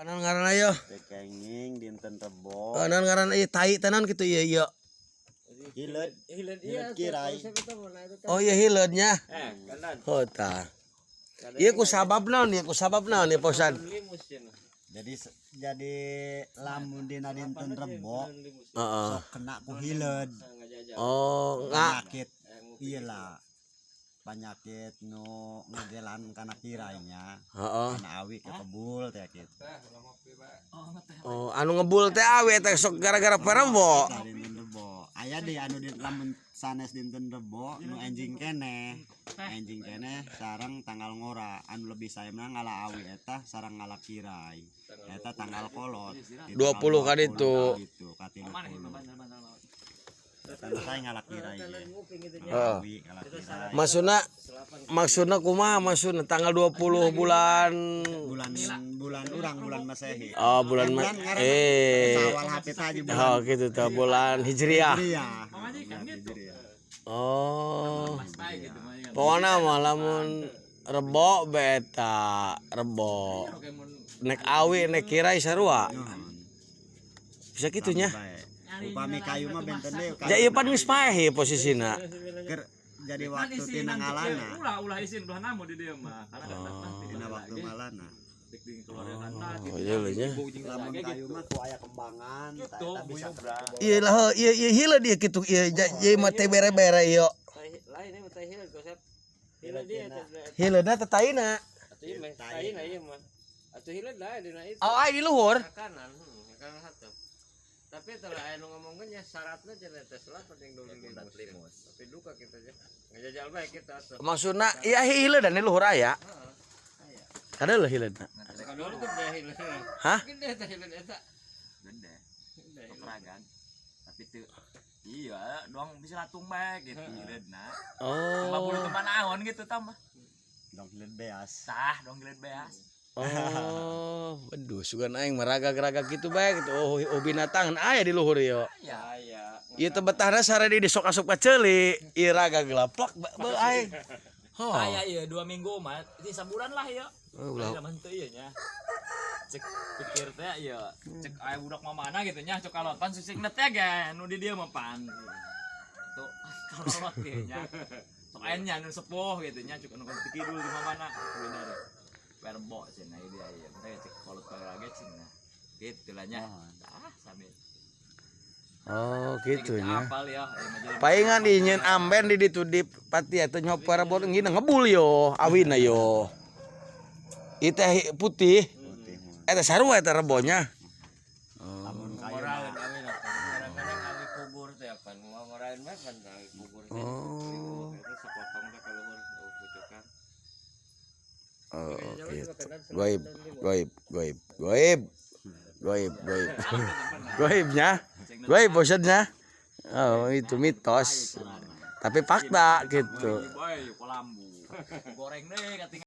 Naon ngaranna yo? Teu kenging dinten Rebo. Oh, naon ngaranna ieu, tai teh naon kitu ieu ieu? Hileud. Hileud kirai. Oh iya, hileudnya. Oh tah. Ieu ku sabab naon ieu, ku sabab naon ieu, Pak Ustad? Jadi lamun dina dinten Rebo sok kena ku hileud. Oh, nga Penyakit iya lah. Penyakit nu ngagelan kana kirainya. Kana awi ke kebul teh kitu. Oh, anu ngebul teh awi teh sok gara-gara poe Rebo. Tah, dinten Rebo. Aya deui anu di lamun sanes dinten Rebo nu enjing keneh. Enjing keneh sareng tanggal ngora, anu lebih saemna ngala awi eta sareng ngala kirai. Eta tanggal kolot. Di 20 tanggal ka ditu. 20 ka 30. Eta nu sae ngala kirai ge. Awi ngala kirai. Maksudna maksudna kumaha, maksudna tanggal 20 bulan? Bulan bulan urang bulan Masehi. Oh, bulan Bulan ngaranna. Eh. Sawal HP aja bulan. Oh, gitu tuh bulan Hijriah. Hijriah. Bulan Hijriah. Oh. Pokoknya mah lamun Rebo beta Rebo nek awi nek kirai sarua. Bisa kitunya. Bae. Upami kayu mah benten deui. Ja ieu pan geus paeh ieu posisina. Keur jadi waktu tina ngalana. Ulah ulah isin belah namu di dieu mah karena kan Tina waktu ngalana. Oh iya lho nya. Lamun kayu mah ku aya kembangan tah eta bisa. Iya lah heuh, ieu ieu hileud ieu kitu ieu ieu mah teh bere-bere ieu. Lain ini teh hileud kosep. Hileud dia teh. Hileudna teh taina. Atuh ieu mah taina ieu mah. Atuh hileud lah dina itu. Oh, ai di luhur. Ka kanan, kanan satu. Tapi telah aya nu ngomongkeun nya syaratna cenah teh selapan yang dulu limus. Tapi duka kita aja. Ngajajal bae kita atuh. Maksudna iya hileud dan di luhur aya. Kada leuh hileudna. Kadulu gede hileud. Hah? Gede teh hileud eta. Gede. Keperagan. Tapi tuh iya doang bisa latung bae gitu hileudna. Oh. 50 tempat naon gitu tambah. Dong hileud beas. Tah dong hileud beas. Oh, aduh, sugan aing meraga-raga gitu bae gitu. Oh, oh binatang aya di luhur ieu. Iya. Aya. Ieu teh betahna sare di sok asup ka ceuli, ieu raga gelaplak be aing. Oh. Aya iya 2 minggu mah, ini sabulan lah ya. Oh, ulah. Ulah henteu ieu nya. Cek pikir teh ieu, cek aya budak mah mana gitu nya, cek kalotan susik teh ge nu di dieu mah pan. Tuh kalot ieu nya. Sok aya nya nu sepuh gitu nya, cek anu ti kidul di mana beda deh. Perbo cenah ieu dia ieu. Teh cek kolot lagi cenah. Gitu lah nya. Ah, sami. Oh, gitu nya. Apal ya, ieu mah jadi Palingan di nyeun amben di ditu di pati atuh nyoper bor ngina ngebul yo, awina yo. Ieu teh putih. Putih mah. Eta sarua eta rebonya. Lamun kayu Ngoraeun awina. Kadang-kadang awi kubur teh apa? Mau ngoraeun mah pan awi kubur teh. Oh. Itu sepotong teh ka luhur oh, pucukan. Oh, gitu. Goib, goib, goib, goib. Goib, goib. Goibnya. Goib maksudnya. Oh, itu mitos. Tapi fakta gitu. Bae kolambu. Goreng deh kating.